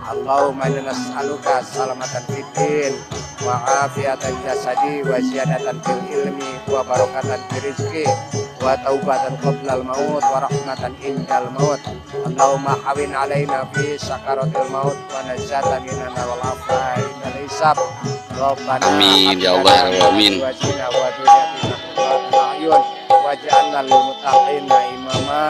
Allahumma inna nas'aluka salamatan fid din wa afiatan jasadi wa ziyadatan fil ilmi wa barakatan fi rizqi wa taubatan qoblal maut wa rahmatan indal maut. Allahumma hawin alaina fi sakaratil maut wa najatan minan wal afwa indal hisab. Rabbana Amin, ya Allah, ya Rabbal alamin. Wa zina wa dzurriyyatina qurrata a'yun waj'alna lil muttaqina imama.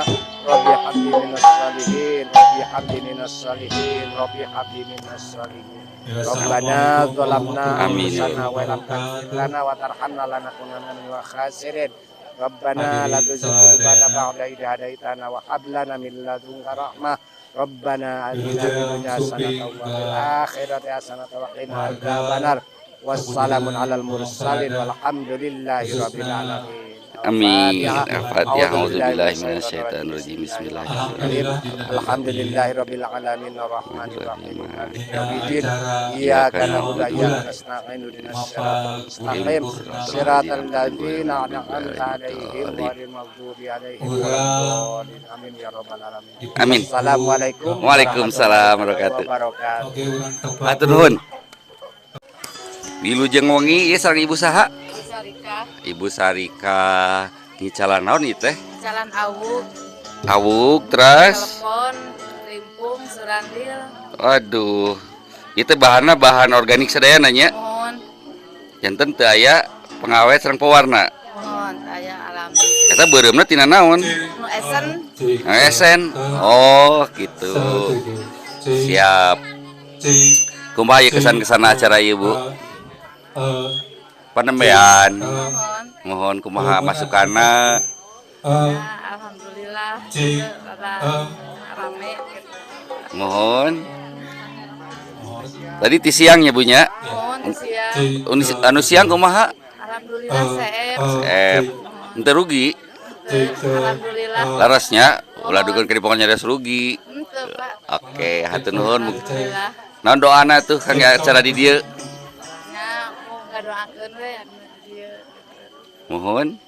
Rabbi habli minas salihin, Rabbi habli minas salihin, Rabbi habli minas salihin. Rabbana zalamna Amin. Anfusana wa lam taghfir lana wa tarhamna lanakunanna minal khasirin. Rabbana la tuzigh qulubana ba'da idh hadaitana wa hab lana min ladunka rahmah. Rabbana atina fid dunya hasanatan wa fil akhirati hasanatan wa qina adzabannar. Wassalamun alal mursalin walhamdulillahi rabbil alamin. Amin. Al-Fatihah. Al-Fatihah. Auzubillahi minasyaitonirrajim. Bismillahirrahmanirrahim. Alhamdulillahi rabbil alamin arrahmanir rahim maliki yaumiddin. Iyyaka na'budu wa iyyaka nasta'in ihdinas siratal mustaqim siratal ladzina an'amta 'alaihim ghairil maghdubi 'alaihim waladdallin. Amin ya rabbal alamin. Amin. Assalamualaikum. Waalaikumsalam warahmatullahi wabarakatuh. Hatur nuhun. Wilujeng wengi, ieu sareng Ibu saha? Sarika. Ibu Sarika. Ngicalan naon ieu teh? Jalan awug. Awug, terus? Telepon, limpung, surandil. Aduh. Itu bahanna bahan organik sadayana nya. Mohon. Janten teu aya pengawet sareng pewarna. Mohon, aya alami. Eta beureumna tina naon? Nu esen. Nah, esen. Oh, gitu. Siap. Kumaha ieu kesan-kesan acara ieu, Bu? Panembean. Mohon. Mohon, kumaha masukanna? Ya, alhamdulillah rada rame gitu. Mohon. Tadi ti siang ya, Bu, nya? Mohon, di siang. Anu siang kumaha? Alhamdulillah seep. Seep. Henteu rugi. Alhamdulillah. Larasnya ulah dukeun ka pokoknya nyarios rugi. Henteu, Pak. Oke, hatur nuhun. Alhamdulillah. Naon doana tuh kangge acara di dieu? Nya mau ngadoakeun we anu di dieu. Mohon.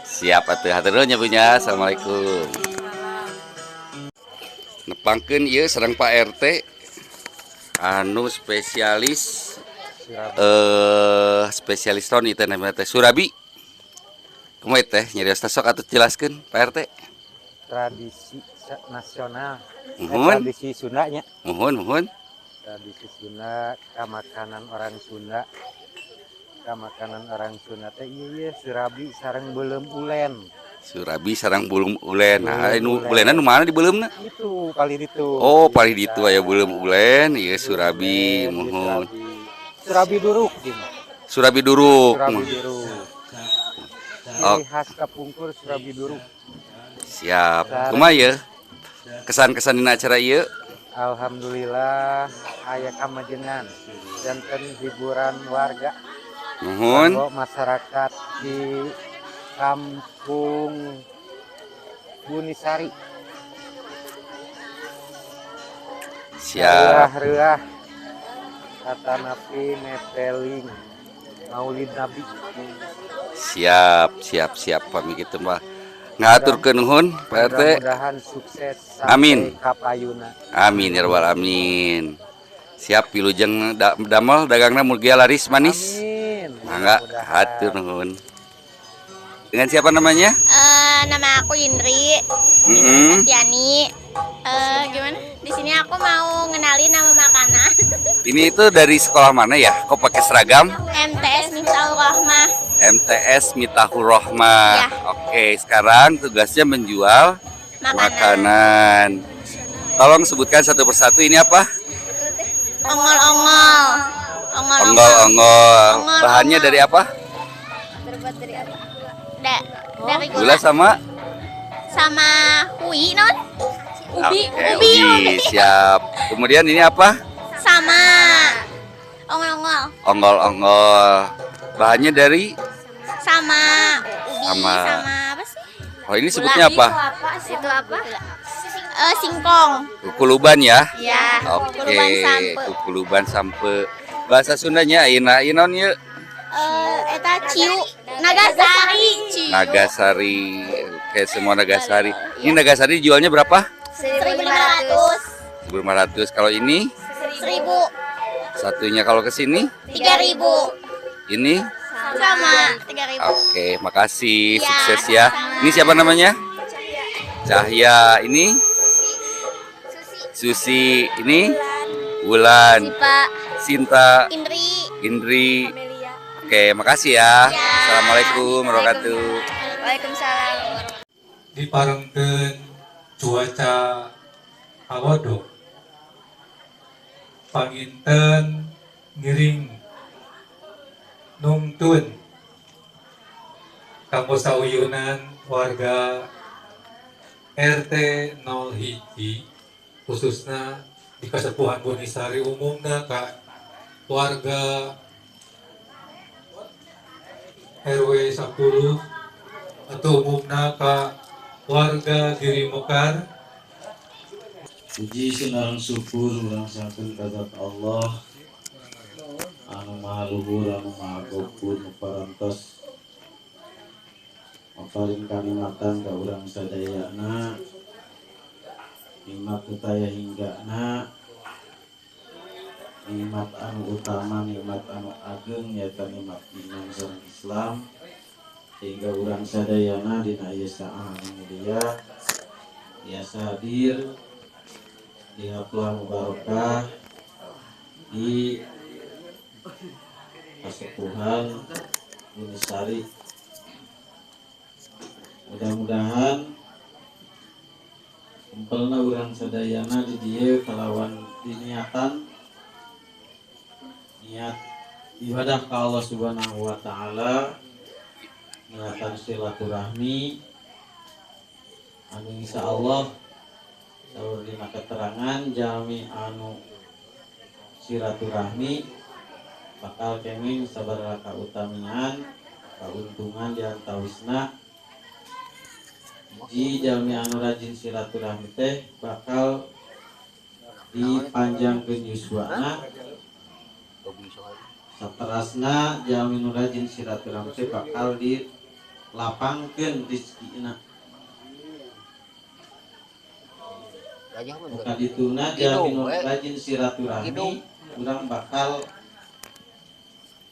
Siap atuh, hatur nuhun nya, Bu, nya. Assalamualaikum. Nepangkeun ieu sareng Pak RT anu spesialis spesialis naon ieu teh namanya teh, surabi. Kumaha teh nyarios, sok atuh jelaskeun, Pak RT. Tradisi nasional. Muhun. Tradisi Sundanya. Muhun, muhun. Tradisi Sunda, makanan orang Sunda. Makanan orang Sunda teh iya iya surabi sareng beuleum ulen. Surabi sareng beuleum ulen. Nah, Beuleum nu ulen. Ulenna nu mana dibeuleumna? Itu kali itu. Oh, paling ditu aya beuleum ulen, ieu surabi, Ulen, ieu muhun. Surabi. Surabi duruk gini. Surabi duruk. Surabi duruk. Oh. Ciri khas kapungkur surabi duruk. Siap. Kumaha ieu? Kesan-kesan dina acara ieu? Alhamdulillah aya kamajengan janten hiburan warga. Nuhun. Kanggo masyarakat di Kampung Bunisari. Siap. Reuah-reuah atanapi mepeling Maulid Nabi. Siap, siap, siap, pami kitu mah. Ngaturkeun nuhun, Pak RT. Mudah-mudahan sukses sampai Amin. ka payuna. Amin ya rabbal alamin. Siap, wilujeng damel dagangna mugia laris manis. Amin. Mangga, Mudah-mudahan. Hatur nuhun. Dengan siapa namanya? Nama aku Indri Tiani. Gimana? Di sini aku mau ngenalin nama makanan. Ini itu dari sekolah mana ya? Kok pakai seragam? MTS Miftahul Rohmah. MTS Miftahul Rohmah. Ya. Oke, sekarang tugasnya menjual Makanan. Makanan. Tolong sebutkan satu persatu, ini apa? Ongol-ongol. Ongol-ongol. Ongol-ongol. Ongol-ongol. Bahannya dari apa? Terbuat dari apa? Dari gula. Gula sama Sama hui non? Ubi, Oke, ubi, ubi. Siap. Kemudian ini apa? Sama ongol-ongol. Ongol-ongol. Bahannya dari Sama ubi, Sama. sama, apa sih? Oh, ini sebutnya apa? Itu apa? Singkong. Kukuluban ya? Ya. Oke, Kukuluban sampe. Kukuluban sampe. Bahasa Sundanya ayeuna ieu naon ieu? Eta ciu Nagasari ciu. Nagasari. Oke, semua Nagasari. Ini Nagasari jualnya berapa? 1500. 1.500. Kalau ini 1.000. satunya, kalau ke sini 3.000. ini Sama 3.000. Oke, makasih. Ya, Sukses ya. sama-sama. Ini siapa namanya? Cahya. Ini Susi. Ini Wulan. Sipa. Sinta. Indri. Indri. Oke, makasih ya. Ya. Assalamualaikum warahmatullahi wabarakatuh. Waalaikumsalam. Diparengkeun cuaca awodo, panginten ngiring nungtun kanggo sauyunan warga RT 01, khususnya di Kasepuhan Bunisari, umumna ka warga RW 10 atau umumna ka warga Giri Mekar. Puji sinareng syukur urang sangkeun ka zat Allah anu maha luhur, anu maha gopur, nu parantos maparin kanikmatan ka urang sadayana, nikmat nu taya hinggana, nikmat anu utama, nikmat anu ageng, nyaeta nikmat iman sareng Islam, sehingga urang sadayana dina ieu saah anu mulia biasa hadir di haflah mubarakah di Kasepuhan Bunisari. Mudah-mudahan kumpulna urang sadayana di dieu kalawan diniatan niat ibadah ka Allah Subhanahu wa taala, niatan silaturahmi anu insyaallah saur dina keterangan jalmi anu silaturahmi bakal kenging sabaraha kautamian kauntungan di antawisna. Hiji, jalmi anu rajin silaturahmi teh bakal dipanjangkeun yuswana. Saterasna, jalmi nu rajin silaturahmi teh bakal dilapangkeun rezekina. Muka dituna, jalmi nu rajin silaturahmi urang bakal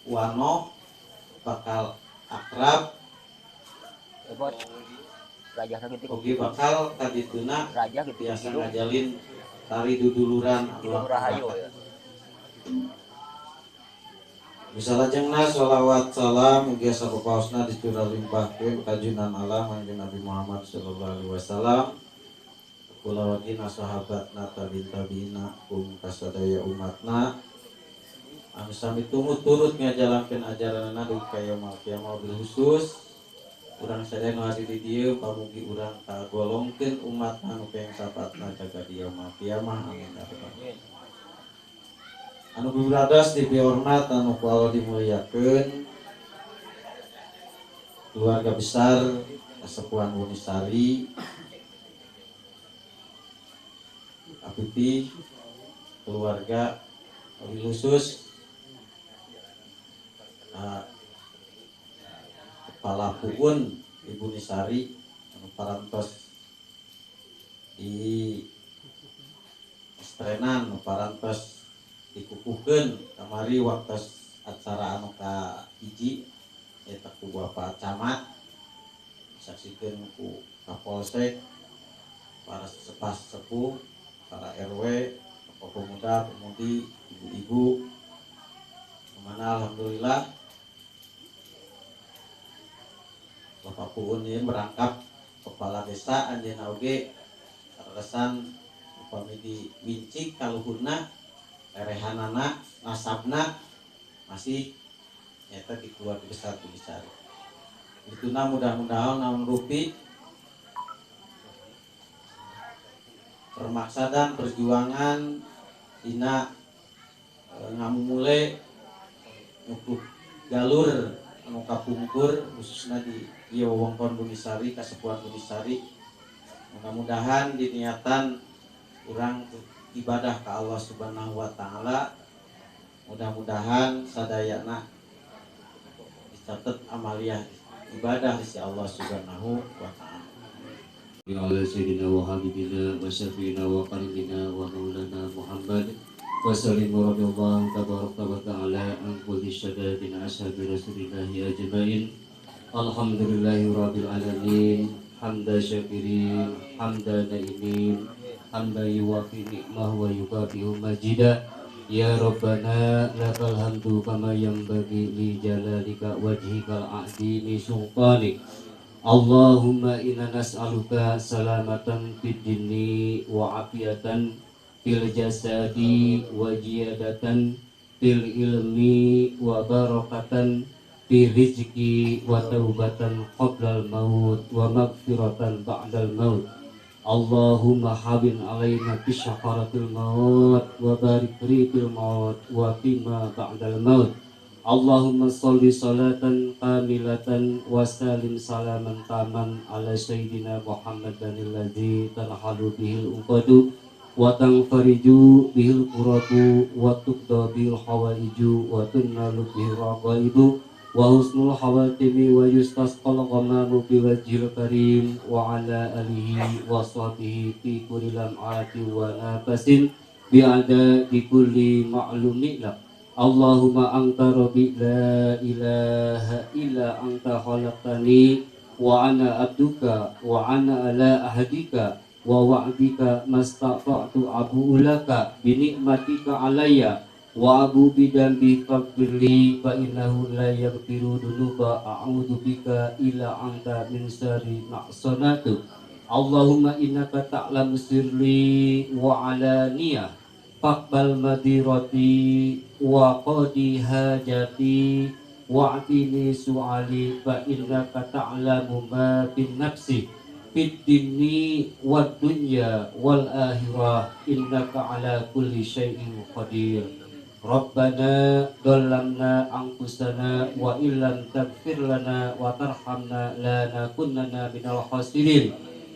wano, bakal akrab, oge bakal kadituna biasa ngajalin tali duduluran. Misalajengna sholawat salam mugia sapapaosna dicurah limpahkeun ka junan alam Kanjeng Nabi Muhammad sallallahu alaihi wasallam, kulawargina, sahabatna, tabi'in tabi'ina, kum kasadaya umatna anu sami tumut turut ngajalankeun ajaranna dugi ka yaumul kiamah. Bil khusus urang sadaya nu hadir di dieu, pamugi urang kagolongkeun umat anu keng syafaatna jaga di yaumul kiamah, amin ya rabbal alamin. Anu bibirados dipihormat, anu ku Allah dimuliakeun, keluarga besar Kasepuhan Bunisari, apipi keluarga khusus kepala Puun Ibu Nisari anu parantos di estrenan, anu parantos dikukuhkeun kamari waktu acara anu ka hiji eta ku Bapak Camat, disaksikeun ku Kapolsek, para sesepuh sepuh, para RW, tokoh pemuda, pemudi, ibu-ibu, kemana alhamdulillah Bapak Puun ini merangkap kepala desa anjeunna oge resan upami di Wincik kaluhurna erehanana nasabna masih nyata di keluarga besar Bunisari. Ituna mudah-mudahan naon rupi permaksadan perjuangan dina ngamumule nyukup galur anu kapungkur khususnya di ieu wewengkon Bunisari, Kasepuhan Bunisari, mudah-mudahan diniatan urang ibadah ke Allah Subhanahu wa taala, mudah-mudahan sadayana dicatat amaliyah ibadah di Allah Subhanahu wa taala. على سيدنا وحبيبنا وشفينا وقريبنا ومولانا محمد وسلم. رضي الله تبارك وتعالى عن كل الشباب أصحاب رسول الله أجمعين. الحمد لله رب العالمين، حمد شاكرين، حمد نائمين، حمدا يوافي نعمه ويكافئ مزيدا. يا ربنا لك الحمد كما ينبغي لجلالك وجهك العظيم سلطانك. اللهم إنا نسألك سلامة في الدين وعافية في الجسد وزيادة في العلم وبركة في الرزق وتوبة قبل الموت ومغفرة بعد الموت. اللهم هون علينا بسكرات الموت وبارك في الموت وفيما بعد الموت. اللهم صل صلاة كاملة وسلم سلاما تاما على سيدنا محمد الذي تنحل به العقد وتنفرج به الكرب وتقضى به الحوائج وتنال به الرغائب وحسن الخواتم ويستسقى الغمام بوجه الكريم وعلى آله وصحبه في كل لمحة ونفس بعدد كل معلوم لك. اللهم أنت ربي لا إله إلا أنت، خلقتني وأنا عبدك وأنا على عهدك ووعدك ما استطعت، أبوء لك بنعمتك علي وأبوء بذنبي، فاغفر لي فإنه لا يغفر الذنوب أعوذ بك إلا أنت من شر ما صنعت. اللهم إنك تعلم سري وعلانية، فاقبل معذرتي واقض حاجتي واعطني سؤلي، فإنك تعلم ما في النفس في الدين والدنيا والآخرة، إنك على كل شيء قدير. ربنا ظلمنا أنفسنا وإن لم تغفر لنا وترحمنا لنكونن من الخاسرين.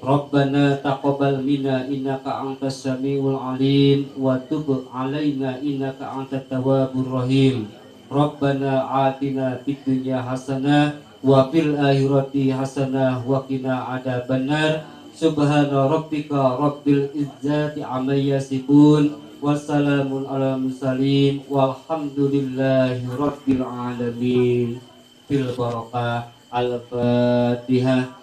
ربنا تقبل منا إنك أنت السميع العليم وتب علينا إنك أنت التواب الرحيم. ربنا آتنا في الدنيا حسنة وفي الآخرة حسنة وقنا عذاب النار. سبحان ربك رب العزة عما يصفون وسلام على المرسلين والحمد لله رب العالمين. بالبركة الفاتحة.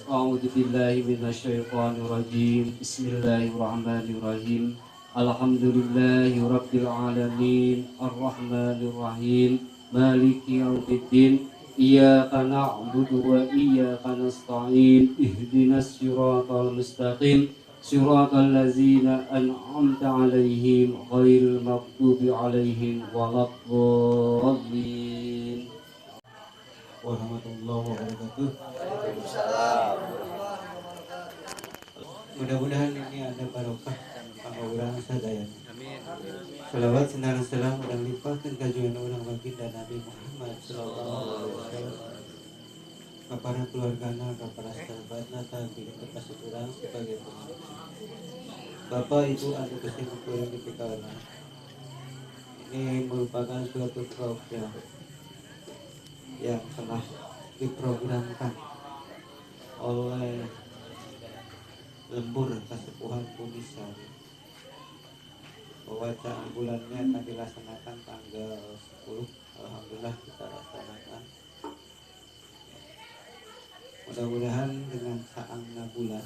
أعوذ بالله من الشيطان الرجيم. بسم الله الرحمن الرحيم. الحمد لله رب العالمين، الرحمن الرحيم، مالك يوم الدين. إياك نعبد وإياك نستعين، اهدنا الصراط المستقيم، صراط الذين أنعمت عليهم غير المغضوب عليهم ولا الضالين. Warahmatullahi wabarakatuh. Mudah-mudahan ini ada barokah kanggo urang sadaya. Salawat sareng salam urang limpahkeun ka junjungan urang baginda Nabi Muhammad sallallahu alaihi wasallam. Ka para keluargana, ka para sahabatna, tabiin termasuk urang sebagai pengikut. Bapak Ibu anu kesimpulan di PKL. Ini merupakan suatu program yang telah diprogramkan oleh Lembur Kasepuhan Bumisari. Pembacaan bulannya akan dilaksanakan tanggal 10. Alhamdulillah kita laksanakan. Mudah-mudahan dengan saangna bulan,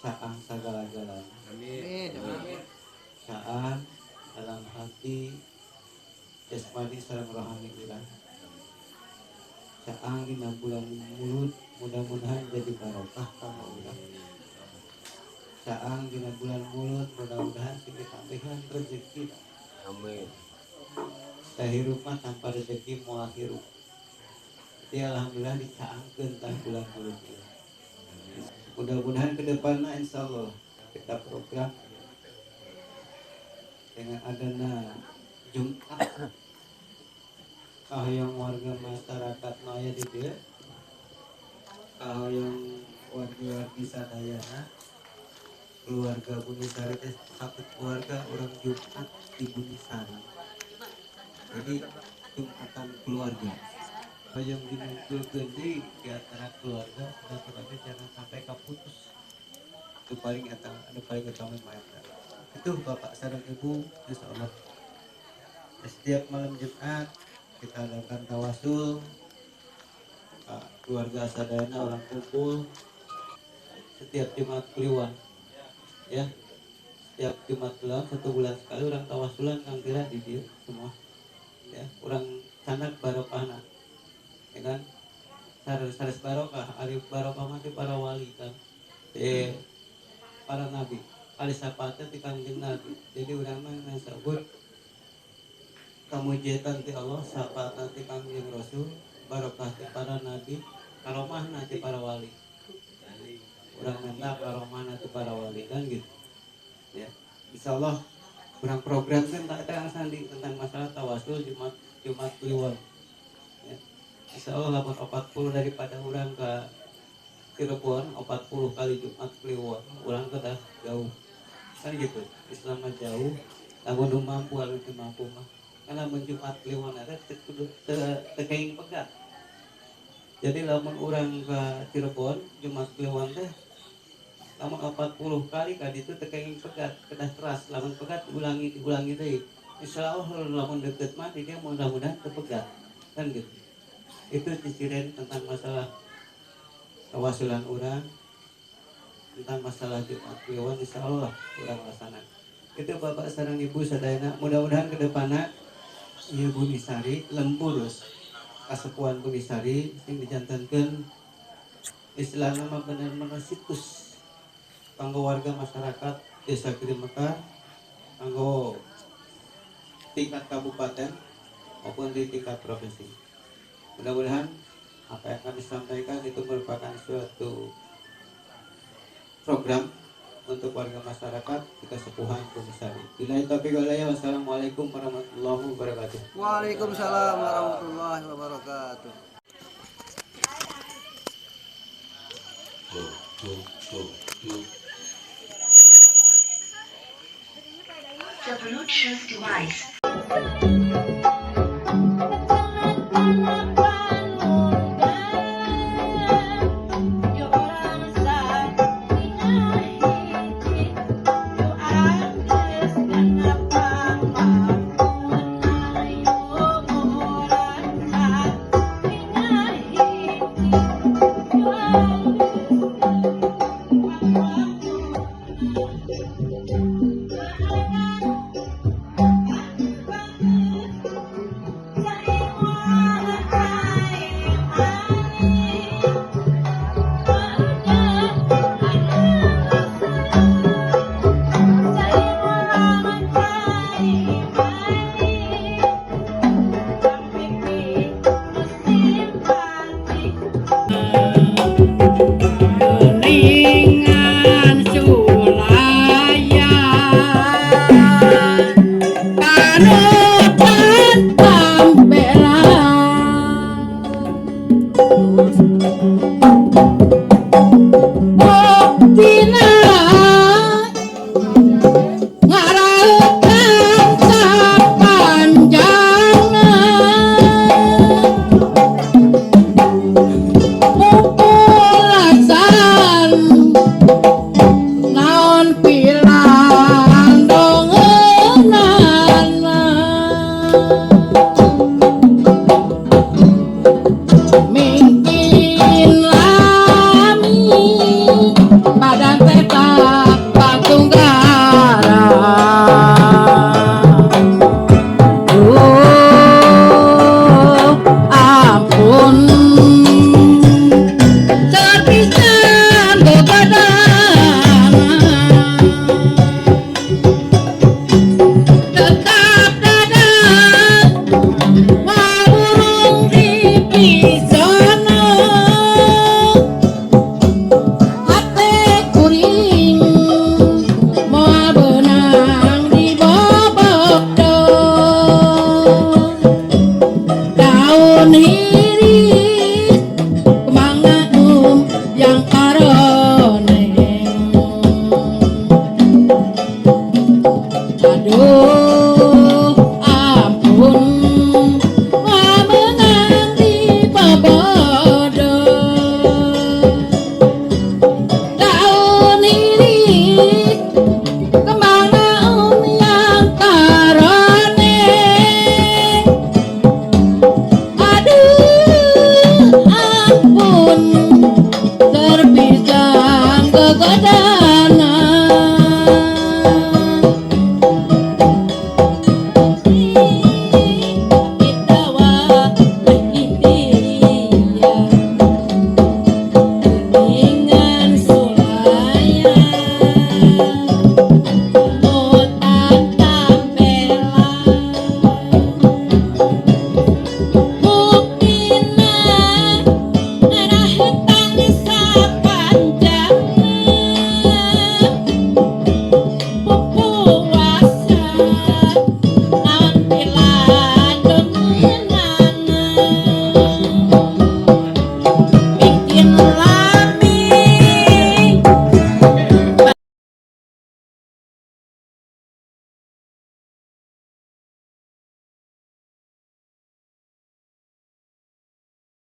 saang segala-galanya. Amin. Saang dalam hati, jasmani sareng rohani urang. Saang dina bulan Mulud, mudah-mudahan jadi barokah kanggo urang. Saang dina bulan Mulud, mudah-mudahan sing ditambahan rezeki. Amin. Tah hirup mah tanpa rezeki moal hirup. Jadi alhamdulillah dicaangkeun tah bulan Mulud ieu. Mudah-mudahan ke depannya insya Allah kita program dengan adana Jumat kahayang warga masyarakat maya di dieu, kahayang warga-wargi sadayana keluarga Bumisari teh satu keluarga orang Jumat di Bumisari. Jadi Jumatan keluarga. Hoyong dinungkulkeun deui di antara keluarga, silaturahmi jangan sampai kaputus. Itu paling eta anu paling utama mah eta. Itu Bapak sareng Ibu, insyaallah setiap malam Jumat kita adakan tawasul, keluarga sadayana urang kumpul setiap Jumat Kliwon ya. Setiap Jumat Kliwon, satu bulan sekali urang tawasulan, kang kira di dieu semua ya, urang candak barokahna ya kan. Sares sares barokah, ari barokah mah ti para wali kan, para nabi, ari syafaatna ti Kangjeng Nabi. Jadi urang mah disebut kamujizatan ti Allah, syafaatna ti Kangjeng Rasul, barokah ti para nabi, karomahna ti para wali. Urang minta karomahna ti para wali kan gitu ya. Insyaallah kurang program kan tak ada sandi tentang masalah tawasul Jumat Jumat Kliwon ya. Insya Allah 840 daripada urang ke Cirebon 40 kali Jumat Kliwon, urang ke dah jauh kan gitu. Islam mah jauh, lamun nu mampu, anu teu mampu mah kan lamun Jumat Kliwon ada teu kudu teu kenging pegat. Jadi lamun urang ke Cirebon Jumat Kliwon teh, lamun 40 kali ka ditu teu kenging pegat, kedah teras. Lamun pegat diulangi, diulangi deui. Insyaallah lamun deket mah di dia mudah-mudahan teu pegat kan gitu. Itu ciciren tentang masalah tawasulan urang tentang masalah Jumat Kliwon, insyaallah urang laksana itu, Bapak sareng Ibu sadayana. Mudah-mudahan ke depanna ieu Bumisari lembur, Kasepuhan Bumisari sing dijantenkeun istilahna mah bener-bener situs kanggo warga masyarakat Desa Giri Mekar, kanggo tingkat kabupaten maupun di tingkat provinsi. Mudah-mudahan apa yang kami sampaikan itu merupakan suatu program untuk warga masyarakat di Kasepuhan Bumisari. Billahi taufiq wal hidayah. Wassalamualaikum warahmatullahi wabarakatuh. Waalaikumsalam warahmatullahi wabarakatuh. Tuh, tuh, tuh, tuh. The Bluetooth device. Kuningan sulaya. Bye.